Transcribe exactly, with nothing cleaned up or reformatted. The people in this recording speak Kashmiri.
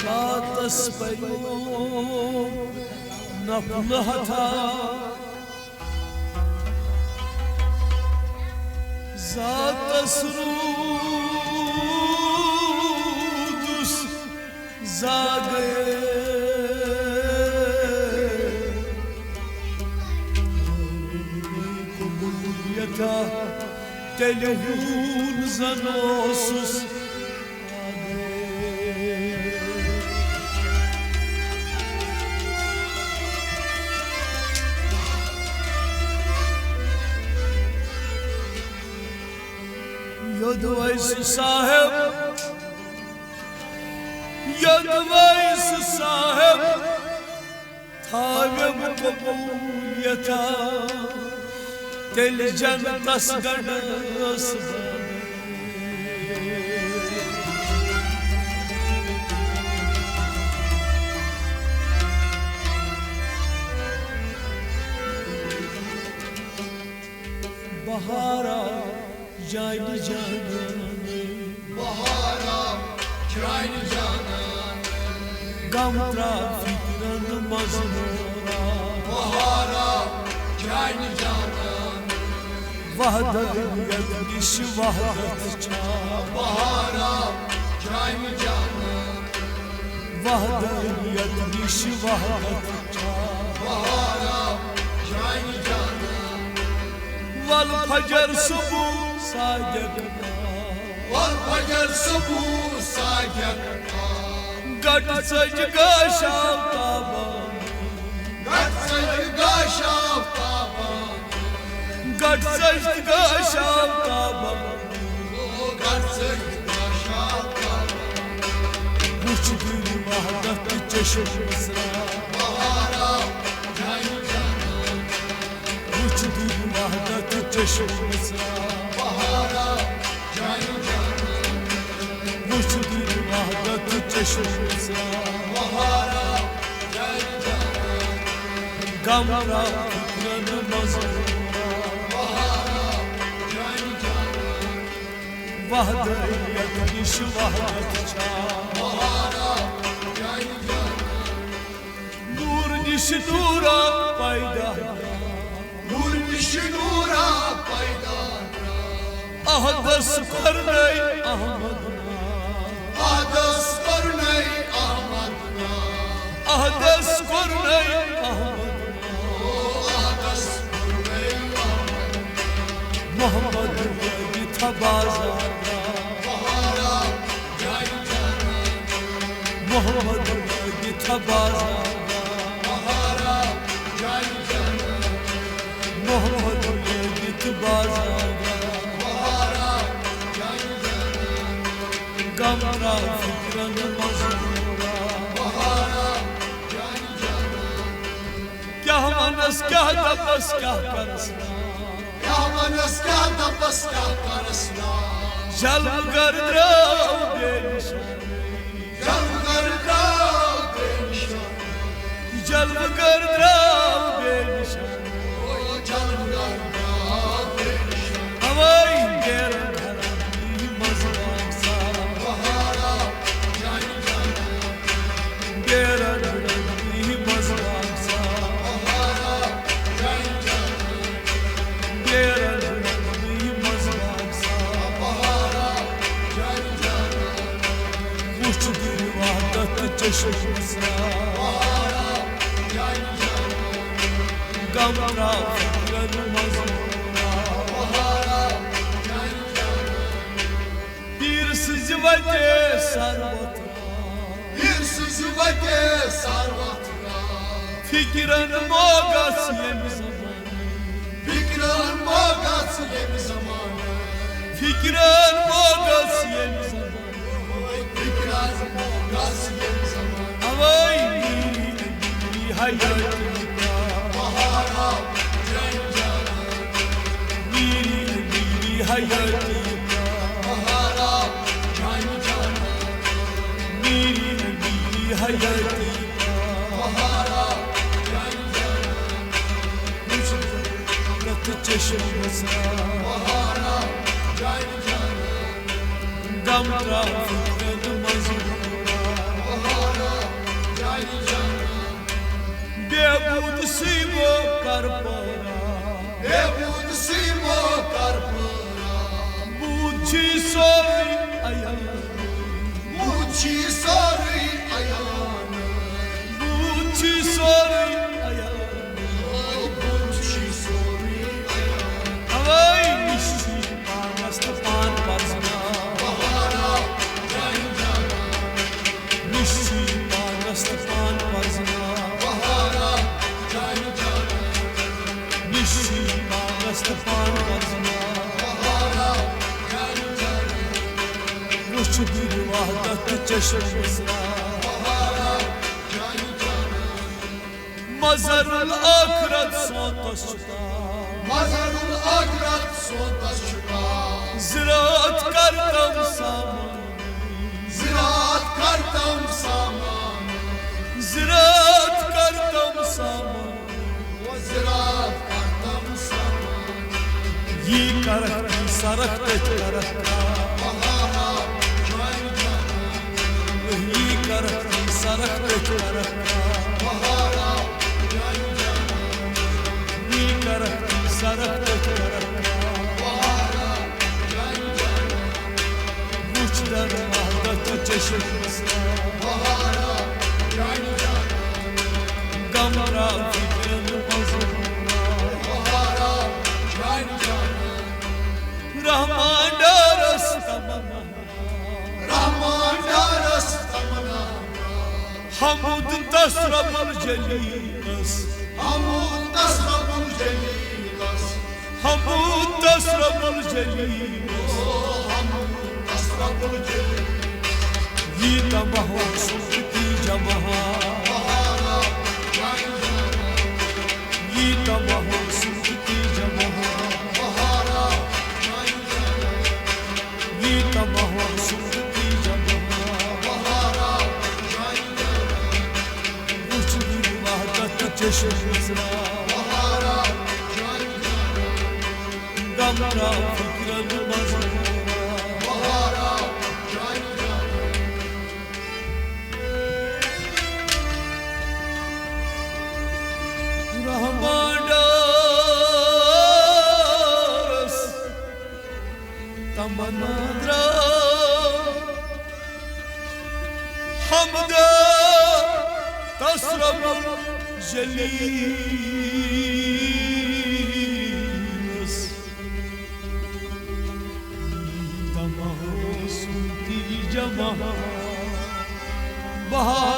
ذاتس پریوم نفلہٕ ہتھا، ذاتس روٗدُس زاگے۔ قبولیتا تیٚلہِ ہوٗن زن اوسُس۔ یوٚدوَے سُہ صاحب، یوٚدوَے سُہ صاحب، تھاوٮ۪م قبولیتا، تیٚلہِ جنتس گنڈس۔ بہارا جانہِ جانان، بہارا جانہِ جانان، غم ترٛاو فکرن منٛز نورا، بہارا جانہِ جانان، وحدانیت نِش وحدت چھا، بہارا جانہِ جانان، وحدانیت نِش وحدت چھا، بہارا جانہِ جانان۔ ول فجر صبح صادق، ول فجر صبح صادق، گٹ ژج گاش آفتابا، گٹ ژج گاش آفتابا، گٹ ژج گاش آفتابا، گٹ ژج گاش آفتابا۔ وچھ دل وحدت چشم سرا، بہارا جانہِ جانان۔ وچھ دل وحدت چشم سرا، بہارا جانہِ جانان۔ وچھ دل وحدت چشم سرا، بہارا جانہِ جانان۔ غم ترٛاو فکرن منٛز نورا، بہارا جانہِ جانان۔ وحدانیت نِش وحدت چھا، بہارا جانہِ جانان۔ نور نِش نورا پیدا، نور نِش نورا پیدا۔ احدس کرنے احمد ناو، احدس کرنے احمد ناو، احدس کرنے احمد ناو، احدس کرنے احمد ناو۔ محمد لٲگِتھ بازار، بہارا جانہِ جانان۔ محمد لٲگِتھ بازار، بہارا جانہِ جانان۔ محمد لٲگِتھ بازار، بہارا جانہِ جانان۔ غم ترٛاو فکرن منٛز نورا، بہارا جانہِ جانان۔ کیٛاہ ونس، کیٛاہ دپس، کیٛاہ کرس نا؟ کیٛاہ ونس، کیٛاہ دپس، کیٛاہ کرس نا؟ جلوٕ گر درٛاو بے نشان۔ جلوٕ گر درٛاو بے نشان۔ جلوٕ گر درٛاو بے نشان۔ او جلوٕ گر درٛاو بے نشان۔ اوے بیرن گھرن منٛز باسان، بہارا جانہِ جانان۔ بیرن گھرن منٛز باسان، بہارا جانہِ جانان۔ بیرن گھرن منٛز باسان، بہارا جانہِ جانان۔ وچھ دل وحدت چشم سرا، بہارا جانہِ جانان۔ غم ترٛاو فکرن منٛز نورا، بہارا جانہِ جانان۔ پیٖر سٕنٛزِ وتہِ سر وۄتھان، پیٖر سٕنٛزِ وتہِ سر وۄتھان۔ فکرن موگس ییٚمہِ زمانہٕ، فکرن موگس ییٚمہِ زمانہٕ۔ فکرن موگس ییٚمہِ زمانہٕ۔ فکرن موگس ییٚمہِ زمانہٕ۔ اوے میٖری، میٖری حیٲتی کا، بہارا جانہِ جانان۔ میٖری، میٖری حیٲتی کا، بہارا جانہِ جانان۔ میٖری، میٖری حیٲتی کا، بہارا جانہِ جانان۔ وچھ دل وحدت چشم سرا، بہارا جانہِ جانان۔ غم ترٛاو فکرن منٛز نورا، بہارا بے بود سٕے گوٚو کرپٲرا۔ بے بود سٕے گوٚو کرپٲرا۔ بود چھُے سورُے عیان۔ بود چھُے سورُے عیان۔ بود چھُے سورُے عیان۔ بود چھُے سورُے عیان۔ اوے نِش چھُے پانس تہٕ پان پرزناو۔ بہارا جانہِ جانان۔ نِش چھُے پانس تہٕ پان پرزناو۔ بہارا جانہِ جانان۔ نِش چھُے پانس تہٕ پان پرزناو۔ بہارا جانہِ جانان۔ وُچھ دِل وحدت تہٕ چشم مصرا۔ بہارا جانہِ جانان۔ مظہر الآخرت سونتس چھُ تاو۔ مظہر الآخرت سونتس چھُ تاو۔ زِرات کرتم سامان۔ زِرات کرتم سامان۔ زِرات کرتم سامان۔ زِرات کرتم سامان۔ یی کرکھ تی سرکھ تٔتھۍ کرکھ کا۔ بہارا جانہِ جانان۔ یی کرکھ تی سرکھ تٔتھۍ کرکھ کا۔ بہارا جانہِ جانان۔ یی کرکھ تی سرکھ تٔتھۍ کرکھ کا۔ بہارا جانہِ جانان۔ وُچھ در وحدت چشم مصرا۔ بہارا جانہِ جانان۔ غم تراو فکرن منٛز۔ بہارا جانہِ جانان۔ رحمان ڈارس تمنا۔ رحمان ڈارس تمنا۔ حمد تس رب الجلیلس۔ حمد تس رب الجلیلس۔ حمد تس رب الجلیلس۔ حمد تس رب الجلیلس۔ یی تمہو سُنٛد تی جمہا۔ بہارا جانہِ جانان۔ یی تمہو سُنٛد تی جمہا۔ بہارا جانہِ جانان۔ یی تمہو سُنٛد تی جمہا۔ بہارا جانہِ جانان۔ وُچھ دِل وحدت چشم مصرا۔ بہارا جانہِ جانان۔ غم تراو فکرن منٛز۔ بہارا جانہِ جانان۔ رحمان ڈارس تمنا درٛاو۔ حمد تس رب الجلیلس۔ تمہو سُنٛد تی جمہا۔ بہار